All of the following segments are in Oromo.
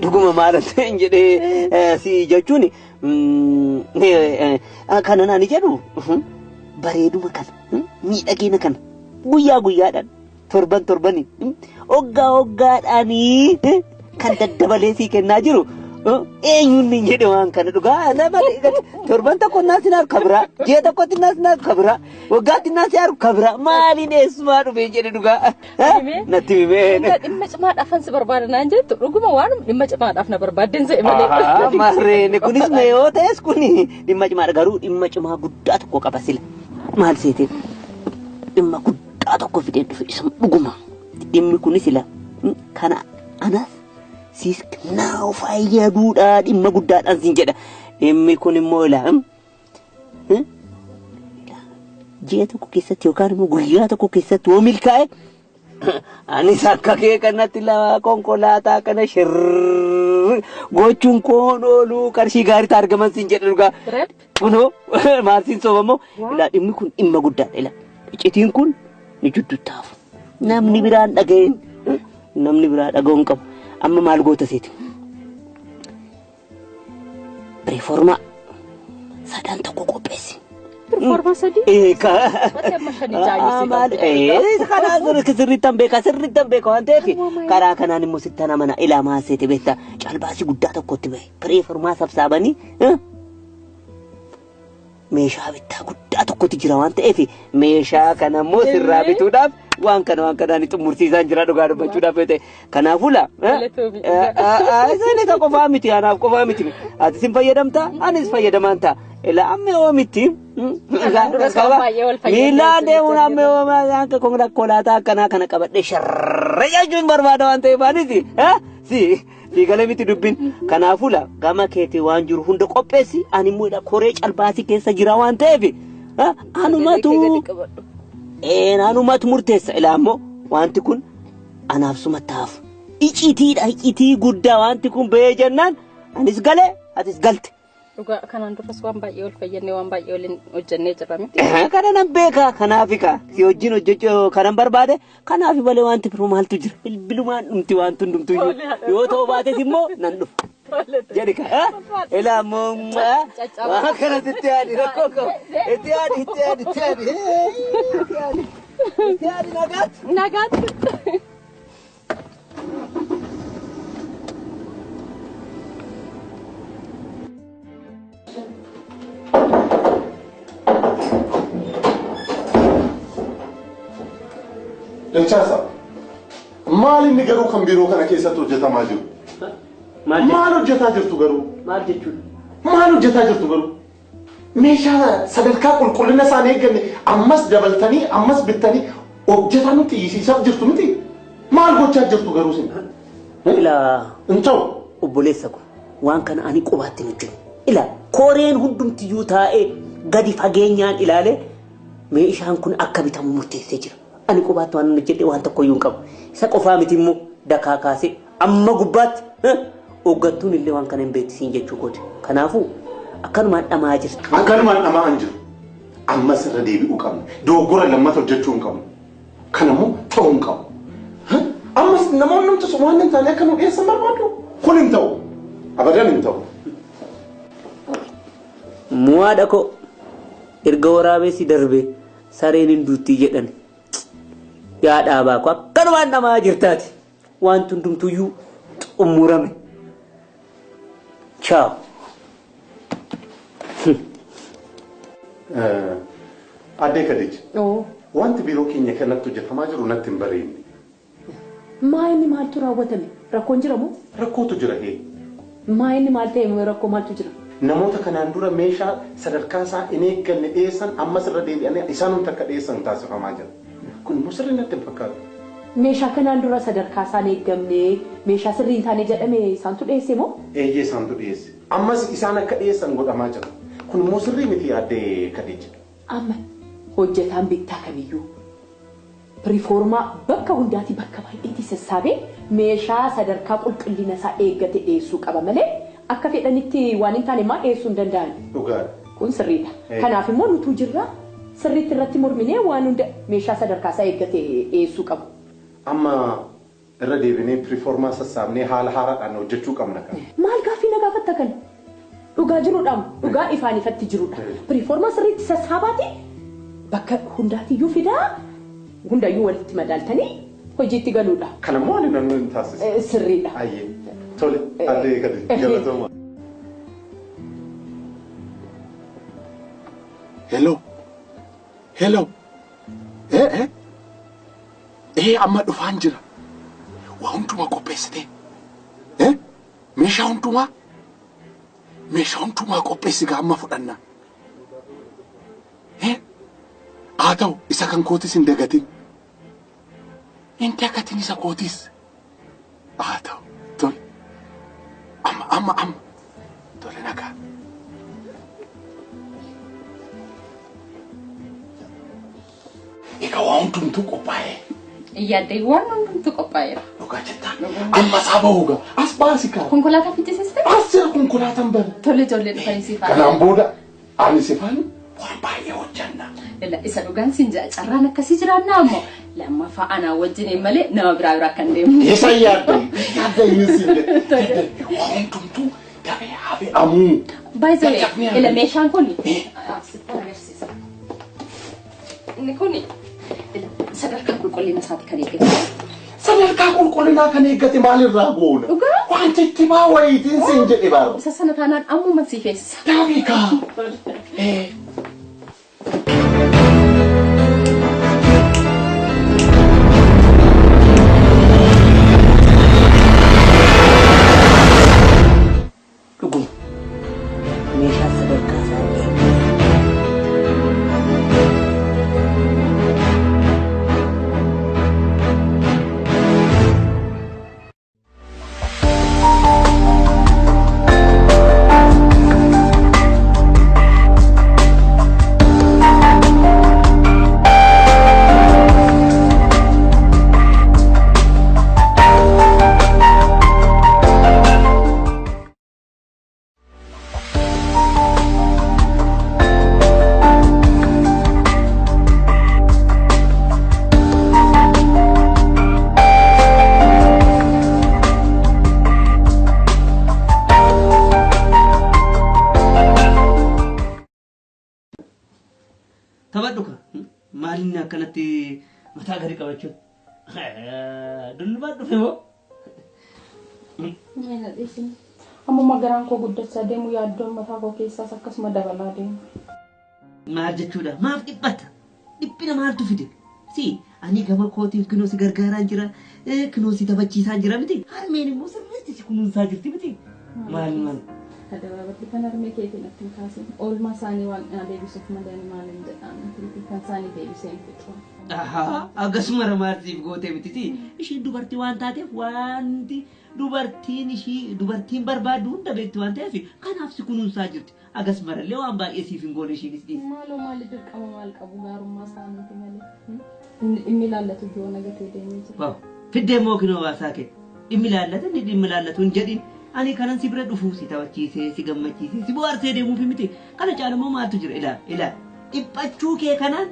Dhuguma maal ta'een jedhee si jechuun kana naan jedhu bareeduma kana miidhagina kana guyyaa guyyaadhaan torban torbanii hoggaa hoggaadhaanii kan daddabalee sii kennaa jiru eenyuun hin jedhe waan kana dhugaa torban tokko naas hin harka biraa ji'a tokkotti naas hin harka biraa waggaatti naas hin harka biraa maaliin eessumaa dhufe jedhe dhugaa natti himee. Dhimma cimaadhaaf si barbaada naan jettu dhuguma waan dhimma cimaadhaaf na barbaadden se'e malee. Maarreen kunis mee yoo ta'es kun dhimma cimaadha garuu dhimma cimaa guddaa tokko qaba sila maal seete dhimma guddaa tokko fidee dhufe isa dhuguma dhimmi kunis sila kana anaas siis naa fayyaduudha dhimma guddaadhaan siin jedha dhimmi kun immoo ilaa ji'a tokko keessatti yookaan immoo guyyaa tokko keessatti yoo milkaa'e anis akka kee kanatti lama konkolaataa kana shirr gochuun koon oolu qarshii gaariitti argaman siin jedha dhugaa. Kunoo maal siin soobamoo ilaa dhimmi kun dhimma guddaadha ilaa iccitiin kun ni judduttaafu namni biraan dhaga'een namni biraa dhaga'uu hin qabu amma maal goota seeti. Riiformaa sadan tokko qopheessi. Riiformaa sadii? Eegaa. Mati amma shanii jaayyuu Maal karaa sirriittan beeka sirriittan beeka waan ta'eef karaa kanaan immoo sittan amana ilaa maaseeti beektaa calbaasii guddaa tokkotti bahe riiformaa sabsaabanii meeshaa bittaa guddaa tokkotti jira waan ta'eef meeshaa kana immoo sirraa bituudhaaf waan kana waan kanaan xumursiisaan jira dhugaa dubbachuudhaaf yoo ta'e kanaafuu laa isaan isa qofaa miti anaaf qofaa miti ati sin fayyadamta anis fayyadamaan ta'a ilaa amma yoo miti miilaan deemuun amma yoo akka konkolaataa akkanaa kana qabadhee sharree jechuun barbaada waan ta'eef anis si Fiigalee miti dubbin. Kanaafuu laa gama keetii waan jiru hunda qopheessi ani immoo koree calbaasii keessa jira waan ta'eef anumatu anumatu murteessa ilaa immoo wanti kun anaaf suma taafu. Icitiidha icitii guddaa wanti kun bahee jennaan anis galee atis galte. Dhugaa kanaan duras waan baay'ee wal fayyadne waan baay'ee waliin hojjennee jirra miti. Kana nan beeka kanaafi ka si wajjin hojjechuu kanan barbaade kanaafi malee wanti biroo maaltu jira bilbilumaan dhumti wanti hundumtu iyyuu yoo ta'u baates immoo nan dhufa. Jedhi ka ilaa immoo waan kana sitti yaadi rakkoo qabu itti yaadi itti yaadi itti yaadi itti yaadi itti yaadi nagaatti. Nagaatti. Dachaasa, maal inni garuu kan biiroo kana keessatti hojjetamaa jiru? Maal hojjetaa jirtu garuu? Maal jechuudha? Maal hojjetaa jirtu garuu? Meeshaa sadarkaa qulqullina isaan eegganne ammas dabaltanii ammas bittanii hojjetaa nutti iyyisiisaaf jirtu miti? Maal gochaa jirtu garuu isin? Ilaa Hin ta'u. obboleessa ko waan kana ani qubaatti hin hojjennu. Ilaa koreen hundumtiyyuu taa'ee gadi fageenyaan ilaalee meeshaan kun akka bitamu murteessee jira. Ani qubaatti waan hojjedhe waan tokkoyyuu hin qabu. Isa qofaa miti immoo dakaa kaasee amma gubbaatti hooggantuun illee waan kana hin beeksisiin jechuu kooti. Kanaafuu akkanumaan dhamaa jirti. Akkanumaan dhamaa hin jiru. Ammas irra deebi'uu qabna. Dogoggora lammata hojjechuu hin qabnu. Kanammoo ta'uu hin qabu. Ammas namoonni numtus waan hin taane akka nu dhiyeessan barbaadu. Kun hin ta'u. Abadan hin ta'u. Muwaadha koo erga waraabessi darbe sareen hin duuttii jedhan. Yaa dhaabaa koo akkanumaan dhamaa jirtaati. Wanti hundumtuyyuu xumurame. Chaaw. Addee Khadija, wanti biiroo keenya kanatti hojjetamaa jiru natti hin bareedne. Maa inni maaltu raawwatame? Rakkoon jira moo? Rakkootu jira hee. Maa inni maal ta'e rakkoo maaltu jira? Namoota kanaan dura meeshaa sadarkaa isaa hin eegganne dhiyeessan ammas irra deebi'anii isaanumti akka dhiyeessan taasifamaa jira. Kun immoo sirrii natti hin fakkaatu. Meeshaa kanaan dura sadarkaa isaan eeggamne meeshaa sirrii hin taane jedhame isaantu dhiyeesse moo? Eeyyee isaantu dhiyeesse. Ammas isaan akka dhiyeessan godhamaa jira. Kun immoo sirrii miti Addee Khadija. Amma hojjetaan bittaa kamiyyuu pirifoormaa bakka hundaatii bakka baay'eetii sassaabee meeshaa sadarkaa qulqullina isaa eeggate dhiyeessuu qaba malee akka fedhanitti waan hin taane maa dhiyeessuu hin danda'an. Dhugaadha. Kun sirriidha. Kanaaf immoo nutuu jirra sirriitti irratti morminee waan hunda meeshaa sadarkaa isaa eeggate dhiyeessuu qabu. Amma Irra deebinee pirifoormaa sassaabnee haala haaraadhaan hojjechuu qabna kan. Maal gaaffii na gaafatta kana? Dhugaa jiruudhaam dhugaa ifaan ifatti jirudha. Pirifoormaa sirriitti sassaabaati bakka hundaatiyyuu fidaa hundayyuu walitti madaaltanii hojiitti galuudha. Kanammoo ani nan hin taasisu. Sirriidha. Ayyee. Tole, addee gadi galatooma. Hello. Hello. Eh eh. Eh amma dhufaan jira. Waa hundumaa qopheessitee. Eh? Meeshaa hundumaa? Meeshaa hundumaa qopheessi gaa amma fudhanna. Eh? Haa ta'u isa kan kootis hin dagatin. Hin dagatin isa kootis. Haa ta'u tole. Amma amma amma. Tole nagaa. Egaa waa hundumtuu qophaa'ee. Yaaddee waan hundumtuu qophaa'eera. Dhugaa jettaa. Amma isaa bahu gaa. As baasi kaa. Konkolaataa fichisiiste? As jira konkolaataan bana. Tole ijoollee dhufanii siif haa. Kanaan booda ani sifaan waan baay'ee hojjanna. Ila isa dhugaan siin jedha carraan akkasii jiraannaa ammoo lammaffaa anaa wajjiniin malee nama biraa biraa kan deemu. Isa yaadda. Yaadda inni siin jedhe. Waa hundumtuu dafee haa fe'amuu. By the way, Caccabni ila hafe. meeshaan kun sitti agarsiisa. Inni kun ila sadarkaa qulqullina isaati kan eeggatu. Sadarkaa qulqullinaa kan eeggate maalirraa goona? Dhugaa? Wanti itti baa wayiitiin siin jedhe bara. Isa sana taanaan ammuma sii feesisa. Dafii kaa. Eh. Dhuguma meeshaa sadarkaa isaa eeggate. Taphadhu ka. Maalinni akkanatti mataa gadi qabachuun. Dullumaan dhufe moo? Meena dhiisin. Ammuma garaan koo guddachaa deemu yaaddoon mataa koo keessaas akkasuma dabalaa deema. Maal jechuudha? Maaf dhiphata? Dhiphina maaltu fide? Si ani gama kootiin kinoo si gargaaraan jira, kinoo si taphachiisaa jira miti. Harmeen immoo sirriitti si kunuunsaa jirti miti. Maal maal? Adabaabarri kan harmee keetiin natti hin kaasin. Oolmaa isaanii waan naa deebisuuf malee ani maal hin jedhaan miti. Kan isaanii deebisee hin fixu. Ahaa, akkasuma maal siif gootee miti. Ishiin dubartii waan taateef wanti dubartiin ishii dubartiin barbaaddu hunda beekti waan ta'eef kanaaf si kunuunsaa jirti. Agas marallee waan baay'ee siif hin goone ishiinis dhiisi. Maaloo maali dirqama maal qabu gaarummaa isaaniiti malee. Inni dhimmi ilaallatu yoo nagatee deemee jira. Waaw, fiddee immoo kinoo baasaa kee. Dhimmi ilaallata inni dhimmi ilaallatu hin jedhin. Ani kanan si bira dhufu si taphachiisee si gammachiisee si bohaarsee deemuufi miti. Kana caalu immoo maaltu jira ilaa ilaa. Dhiphachuu kee kanaan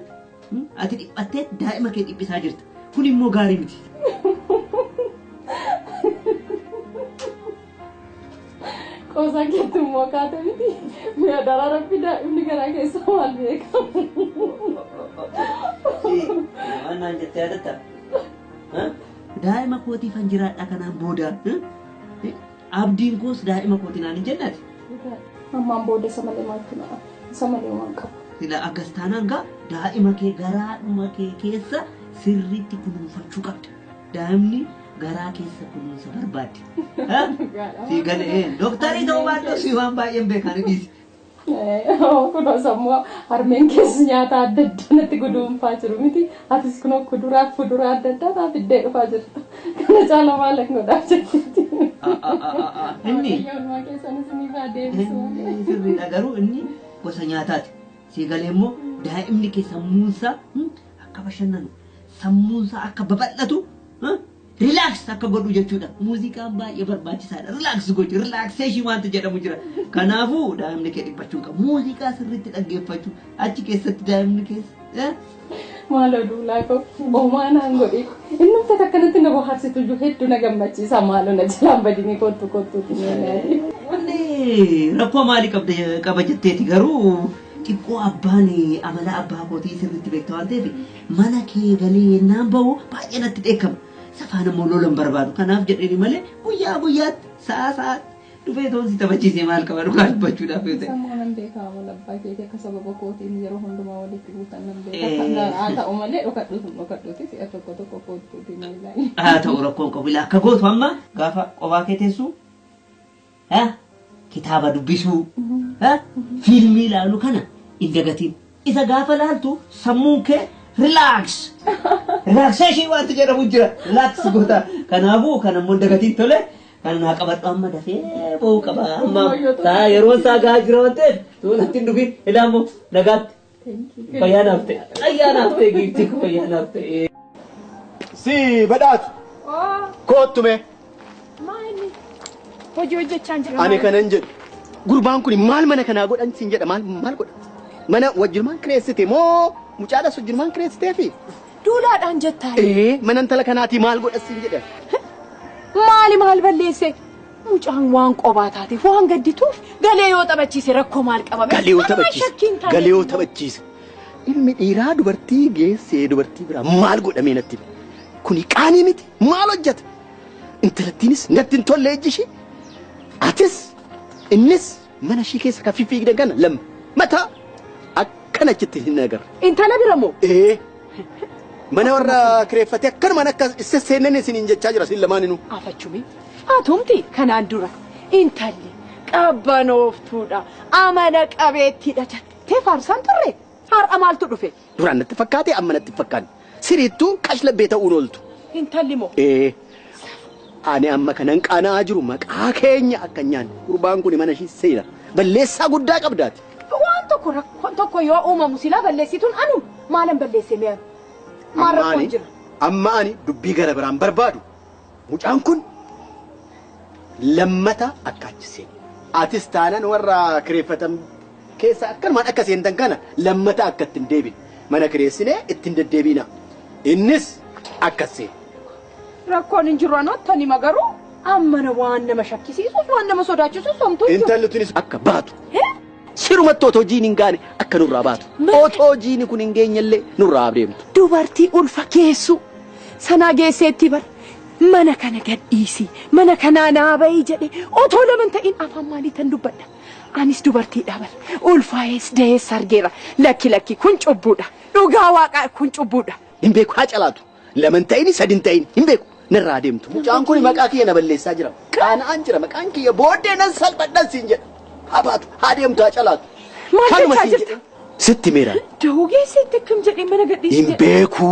ati dhiphattee daa'ima kee dhiphisaa jirta. Kun immoo gaarii miti. Qoosaa keetti immoo kaate miti. Mi'a daraa rabbi daa'imni garaa keessa maal beeka. Waan naan jettee yaadatta? Daa'ima kootiif han jiraadha kanaan booda. Abdiin koos daa'ima kooti naan hin jennaati. Ammaan booda isa malee maaltu na isa malee waan qabu. Sila akkas taanaan gaa daa'ima kee garaadhuma kee keessa sirriitti kunuunfachuu qabda. Daa'imni garaa keessa kunuunsa barbaaddi. Si galee dooktarii ta'uu baadhu si waan baay'een beekan dhiisi. Kunoo sammuu harmeen keessa nyaata adda addaa natti guduunfaa jiru miti. Atis kunoo kuduraa fi fuduraa adda addaa naa fiddee dhufaa jirta. Kana caala maal hin godhaa jirti. Inni Waaqayyo oolmaa keessanis ni faa deebisu malee. Sirriidha garuu inni gosa nyaataati. Si galee immoo daa'imni kee sammuunsaa akka bashannanu sammuunsaa akka babal'atu relax akka godhu jechuudha. Muuziqaan baay'ee barbaachisaadha. Relax gochu, relaxation wanta jedhamu jira. Kanaafuu daa'imni kee dhiphachuu hin qabu. Muuziqaa sirriitti dhaggeeffachuu achi keessatti daa'imni keessa. Maaloo duulaa koo homaa naan godhi. Innumti akkanatti na bohaarsitu iyyuu hedduu na gammachiisa maaloo na jalaan badinii kottu kottuuti mee. Wanni rakkoo maalii qabda qaba jetteeti garuu xiqqoo abbaan amala abbaa kootii sirriitti beekta waan ta'eef mana kee galee yennaan bahu baay'ee natti dheekkama. Safaan immoo lola hin barbaadu. Kanaaf jedheni malee guyyaa guyyaatti sa'a sa'aatti dhufee toon si taphachiisee maal qaba dhugaa dubbachuudhaaf yoo ta'e. Sammuu nan beeka amala abbaa keetii akka sababa kootiin yeroo hundumaa walitti buutan nan beeka. Haa ta'u malee dhokadhuutum dhokadhuuti si'a tokko tokko kottuuti malee. Haa ta'u rakkoon qabu. Ilaa akka gootu amma gaafa qophaa kee teessu kitaaba dubbisuu fiilmii ilaalu kana hin dagatiin. Isa gaafa laaltu sammuun kee relax. Relaxation wanti jedhamu jira. Relax goota. Kanaafuu kan ammoo hin dagatiin tole. Kan naa qabadhu amma dafee ba'uu qaba. Amma saa yeroon isaa gahaa jira waan ta'eef tuu natti hin dhufin. Ilaa immoo nagaatti. Fayyaa naaf ta'e. Fayyaa naaf ta'e giiftii koo fayyaa naaf ta'e. Si badhaatu. Koottu mee. Maali? Hojii hojjechaan jira. Ani kanan jedhu. Gurbaan kun maal mana kanaa godhan siin jedha maal maal godha? Mana wajjinumaan kireessite moo mucaadhas wajjinumaan kireessiteefi? Duulaadhaan jettaa. Ee mana intala kanaatii maal godha siin jedha? Maali maal balleesse? Mucaan waan qobaa taateef waan gaddituuf galee yoo taphachiise rakkoo maal qaba? Galee yoo taphachiise. Galee yoo taphachiise. Ilmi dhiiraa dubartii geessee dubartii biraa maal godhamee natti hime? Kuni qaanii miti maal hojjeta? Intalattiinis natti hin tolle ijji ishii. Atis innis mana ishii keessa kan fiffiigdan kana lama mataa akkana achitti hin agarre. Intala bira moo? Ee mana warra kireeffatee akkanumaan akka sesseennan isiniin jechaa jira isin lamaaninuu. Afachumi. Atumti kanaan dura intalli qabbanooftuudha amala qabeettiidha jettee faarsaan turre. Har'a maaltu dhufe? Duraan natti fakkaate amma natti hin fakkaanne. Siriittuu kashlabbee ta'uun ooltu. Intalli moo? Ee ani amma kanan qaana'aa jiru maqaa keenya akka hin nyaanne. Gurbaan kun mana ishii seena. Balleessaa guddaa qabdaati. Waan tokko rakkoon tokko yoo uumamu silaa balleessituun anu maalan balleesse mee anu? Maal Amma rakkoon ani jira? amma ani dubbii gara biraan barbaadu. Mucaan kun lammata akka achi seenu. Atis taanan warra kireeffatan keessa akkanumaan akka seentan kana lammata akka ittiin deebine. Mana kireessinee ittiin deddeebiina. Innis akka seenu. Rakkoon hin jiru anoo tanima garuu ammana waan nama shakkisiisus waan nama sodaachisus homtuu hin jiru. Intalli tunis akka baatu. Sirumatti otoo jiin hin gaane akka nurraa baatu. Otoo jiini kun hin geenyellee nurraa deemtu. Dubartii ulfa geessu sanaa geesseetti bar mana kana gadhiisi mana kanaa naa bahi jedhe otoo lama hin ta'in afaan maalii tan dubbadha. Anis dubartiidha bar ulfaa'ees dahees argeera lakki lakki kun cubbuudha dhugaa waaqaa kun cubbuudha. Hin beeku haa calaatu. Lama hin ta'ini sadi hin ta'ini hin beeku narraa deemtu. Mucaan kun maqaa kiyya na balleessaa jira. Qaana'aan jira maqaan kiyya booddee nan salphadhan siin jedha. Haa baatu haa deemtu haa calaatu. Maal Kanuma jechaa siin jirta? jedhe. Sitti meera. Dahuu geesseetti akkam jedhee mana gadhiisi Hin jedhe. beeku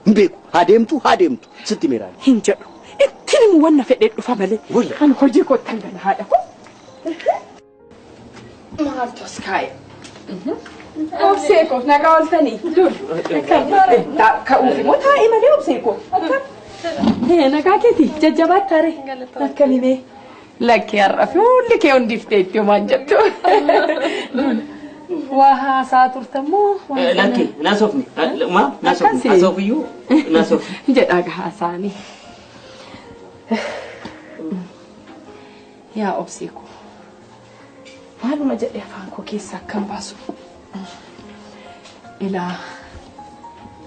hin beeku haa deemtu haa deemtu sitti meera. Hin jedhu. Ittiin himu wanna fedhee dhufa malee. Wayya. Kan hojii kottan gala haadha koo. Maaltu as kaa'e? Obsee koo nagaa ooltanii dur. Ka'uuf immoo taa'e malee obsee koo. Akkam? Nagaa keeti jajjabaatti are. Akkami mee? Lakki har'a fuulli kee hundiftee itti homaan jettu. Waa haasaa turtammoo? Lakki naasofni. Maa naasofni. Akkasi. Haasoofiyyuu naasofni. Jedhaa haasaanii. Yaa obsee koo maaluma jedhee afaan koo keessaa akkan baasu ilaa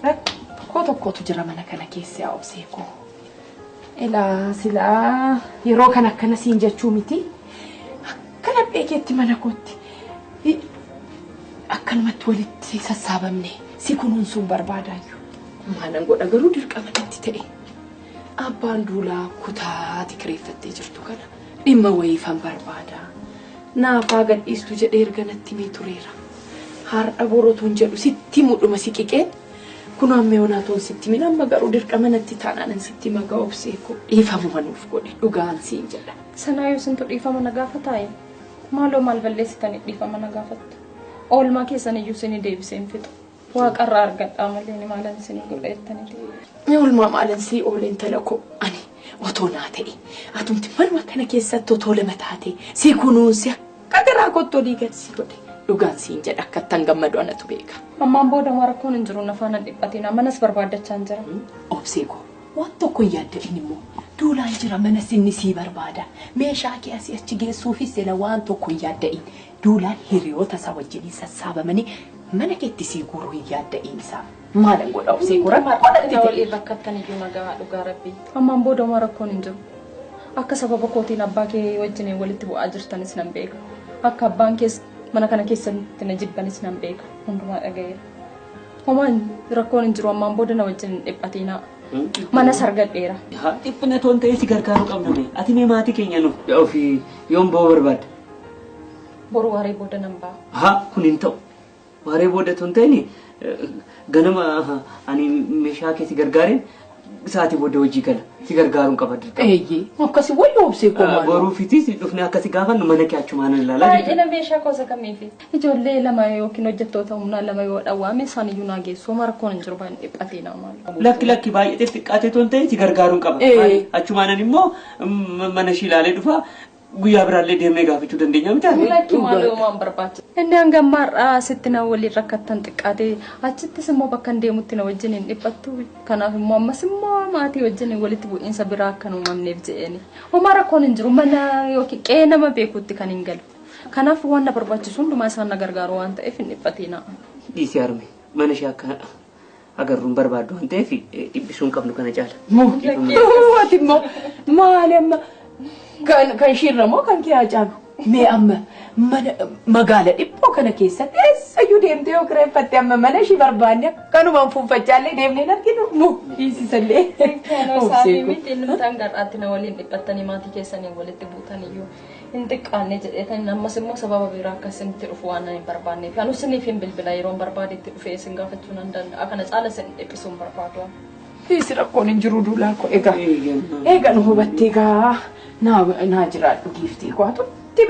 rakkoo tokkotu jira mana kana keessa yaa obsee koo ilaa silaa yeroo kana akkana siin jechuu miti akka laphee keetti mana kootti akkanumatti walitti sassaabamne si kunuunsuun barbaadaayyuu maalan godha garuu dirqama natti ta'e. Abbaan Duulaa kutaa ati kireeffattee jirtu kana dhimma wayiifan barbaada. Naaf haa gadhiistu jedhee erga natti himee tureera. Har'a boru otoon jedhu sitti himudhuma siqiqeen kunoo amma yoonaa otoon sitti himin amma garuu dirqama natti taanaanan sitti hima gaa obsee koo dhiifamuma nuuf godhi dhugaan siin jedha. Sanaayyuu isintu dhiifama na gaafataayi? Maaloo maal balleessitanii dhiifama na gaafattu? Oolmaa keessaniyyuu isinii deebisee hin fixu. Waaqarraa argadhaa malee ani maalan isinii godha jettaniiti. Oolmaa maalan sii oole intala koo ani otoo naa ta'e atumti manuma kana keessatti otoo lama taate si kunuunsi akka garaa kootti olii gad si godhe Dhugaan siin jedha akkattan gammadu anatu beeka. Ammaan booda homaa rakkoon hin jiru na faana hin dhiphatinaa manas barbaaddachaan jira. Obsee koo waan tokko hin yaadda'in immoo duulaan jira manas inni sii barbaada meeshaa kee asii achi geessuufis sila waan tokko hin yaadda'in duulaan hiriyoota isaa wajjiniin sassaabamanii mana keetti sii guuruu hin yaadda'iin isaa maalan godha obsee koo rakkoo natti Na ta'e. waliin rakkattan iyyuu na gahaa dhugaa rabbii. Ammaan booda homaa rakkoon hin jiru. Akka sababa kootiin abbaa kee wajjiniin walitti bu'aa jirtanis nan beeka. Akka abbaan kees mana kana keessatti na jibbanis nan beeka. Hundumaa dhaga'eera. Homaa rakkoon hin jiru ammaan booda na wajjin hin dhiphatiinaa. Manas argadheera. Haa dhiphina toon ta'ee si gargaaruu qabna mee. Ati mee maatii keenya nu ofii yoom ba'uu barbaadda? Boru waaree booda nan ba'a. Haa kun hin ta'u. Waaree booda tun ta'ini ganama ani meeshaa kee si gargaareen sa'aatii booda hojii gala. Si gargaaruun qaba dirqama. Eeyyee akkasi wayya obsee koo maaloo. Boruu fitis dhufnee akkasi gaafannu mana kee achumaan ilaalaa jechuudha. Baay'ina meeshaa koo isa kamiifi? Ijoollee lama yookiin hojjettoota humnaa lama yoo dhawwaame isaan iyyuu naa geessu. Homaa rakkoon hin jiru baay'een dhiphatee naa maal. Lakki lakki baay'ee xiqqaatee toon ta'e si gargaaruun qaba. Achumaanan immoo mana ishii ilaalee dhufa guyyaa biraallee deemnee gaafachuu dandeenya miti ati? Lakki maaloo waan barbaachisu. Inni hanga ammaa har'aa asitti na waliin rakkattan xiqqaate achittis immoo bakka hin deemutti na wajjin hin dhiphattu. Kanaaf immoo ammas immoo maatii wajjin walitti bu'iinsa biraa akka hin uumamneef jedheeni. Homaa rakkoon hin jiru mana yookiin qe'ee nama beekutti kan hin galu. Kanaaf waan na barbaachisu hundumaa isaan na gargaaru waan ta'eef hin dhiphatinaa. Dhiisi harme mana ishee akka agarru hin barbaaddu waan ta'eef dhiphisuu hin qabnu kana caala. Ati immoo maali amma kan kan ishiirra moo kan kee haa caalu? Mee amma mana magaala dhiphoo kana keessatti eessayyuu deemtee yoo kireeffatte amma mana ishii barbaanne akkanumaan fuunfachaallee deemnee hin arginu moo dhiisisallee. Kanoo isaatii miti inni hangar'aatti na waliin dhiphattanii maatii keessanii walitti buutan iyyuu hin xiqqaanne jedheetan ammas immoo sababa biraa akkasinitti dhufu waan hin barbaanneef. Anu isiniif hin bilbila yeroon barbaadetti dhufee isin gaafachuu nan danda'a. Kana caala isin dhiphisuu hin barbaadu. Dhiisi rakkoon hin jiru duulaa koo egaa. Eega nu hubattee gaa naa naa jiraadhu giiftii koo atutti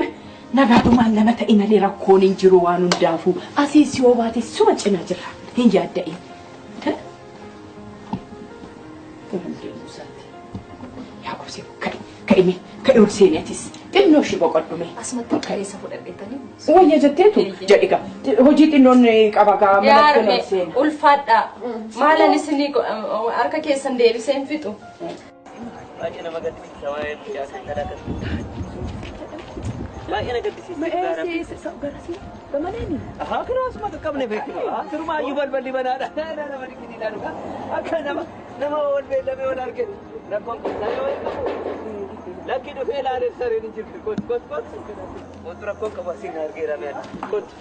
nagaadhumaan nama ta'i malee rakkoon hin jiru waan hundaafuu asiis yoo baate suma cina jira hin yaadda'in. Garam deemuu isaati. Yaa obsee ka'i ka'i mee ka'i ol seeni atis xinnoo ishii boqodhu mee. Asumatti keessa fudhadheetanii. Wayya jetteetu jedhi gaa hojii xinnoon qaba gaa manatti ol Yaarme seeni. ulfaadhaa. Maalan isinii harka keessan deebisee hin fixu. Baay'ee nama gaddisiisa waa'ee mucaa kan kana kan. Baay'ee na gaddisiisa. Ahaa kana asuma qaqqabne beeknu. Sirumaayyuu balballi banaadha. Nama dinqisiisaa dhugaa. Akka nama nama wal beellamee wal arge. Rakkoon kun saree wayii qabu. Lakki dhufee ilaalee sareen hin jirtu. Kottu kottu kottu. Kottu rakkoon qabu asiin argeera mi'a. Kottu.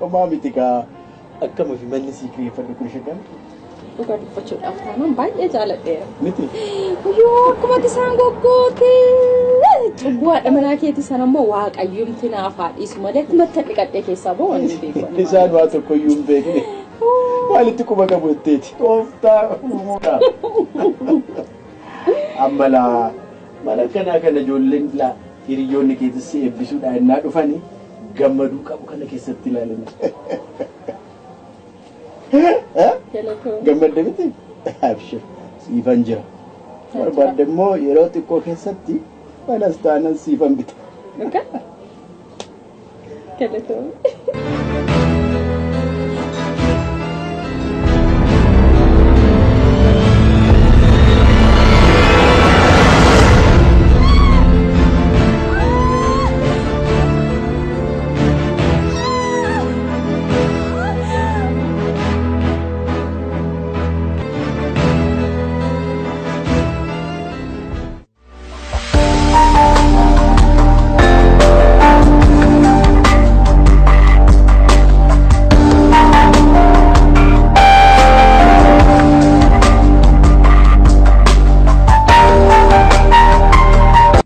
Homaa miti gaa akkama fi manni sii kireeffadhu kun shaggan Dhugaa dubbachuudhaaf taanaan baay'ee jaaladheera. miti. Yoo akkuma isaan goggoote cubbuu haadha manaa keetii sana immoo waaqayyumti naaf haa dhiisu malee akkuma itti dhiqadhee keessaa bahu ani hin beeku. Isaan waa tokko iyyuu hin beekne. Maalitti quba qabu jetteeti. Tooftaa uumuudha. Amma laa mana kanaa kana ijoolleen laa hiriyoonni keetis si eebbisuudhaan innaa dhufanii gammaduu qabu kana keessatti ilaalanii. Gammadde miti? Abshir siifan jira. Barbaadde immoo yeroo xiqqoo keessatti manas taanan siifan bita. Galatoomi.